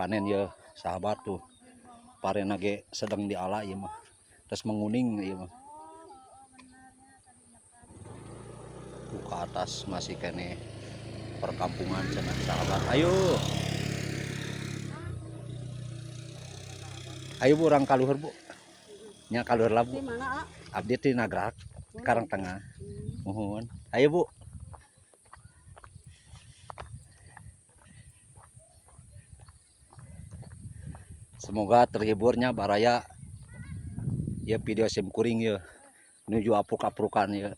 Dipanen ya sahabat tuh. Parena ge sedang diala ieu mah. Terus menguning ieu mah. Tuh ke atas masih kene perkampungan cenah sahabat. Ayo. Ayo Bu, urang kaluhur Bu. Nya kaluhur lah Bu. Di mana, ah? Abdi ti Nagrak, Karang Tengah. Muhun. Ayo Bu. Semoga terhiburnya baraya ya video sim kuring ya menuju apruk-aprukan ya.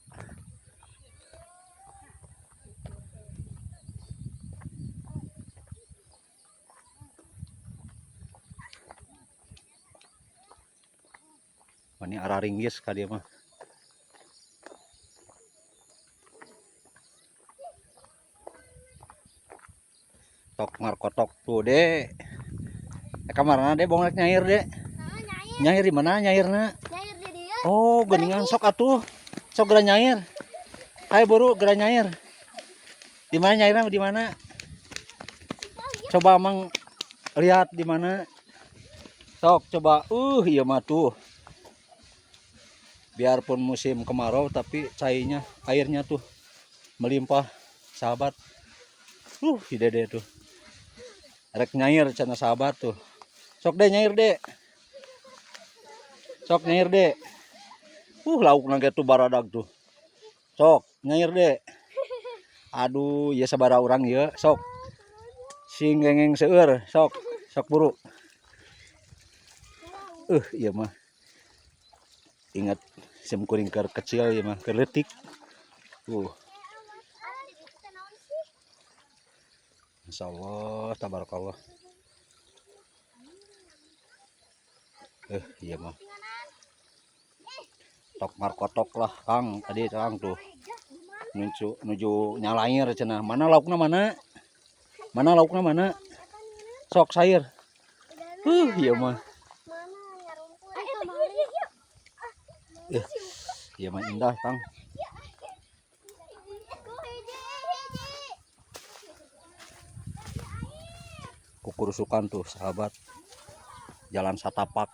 Ini arah ringgis ka dia mah. Tok markotok tuh dek. Kamarana dek bonglek nyair dek. Nah, nyair. Nyair di mana nyairna? Nyair di dia. Oh, geningan sok atuh. Sok geura nyair. Ayo buru geura nyair. Di mana nyairna di mana? Coba Mang lihat di mana. Sok coba. Iya mah tuh. Biarpun musim kemarau tapi cairnya airnya tuh melimpah sahabat. Si Dede tuh. Rek nyair cenah sahabat tuh. Sok deh nyair deh. Sok nyair deh. Lauk nangge tuh baradag tuh. Sok nyair deh. Aduh, ya sabaraha urang ieu, sok. Sing gengeng seueur, sok. Sok buru. Ieu mah. Ingat sim kuring keur kecil ieu mah, keur leutik. Tuh. Insyaallah, tabarakallah. Iya mah. Tok markotok lah Kang, tadi Kang tuh. Nuju nyalair cenah. Mana laukna mana? Mana laukna mana? Sok sayur. Iya mah. Iya mah indah Kang. Kukurusukan tuh sahabat. Jalan satapak.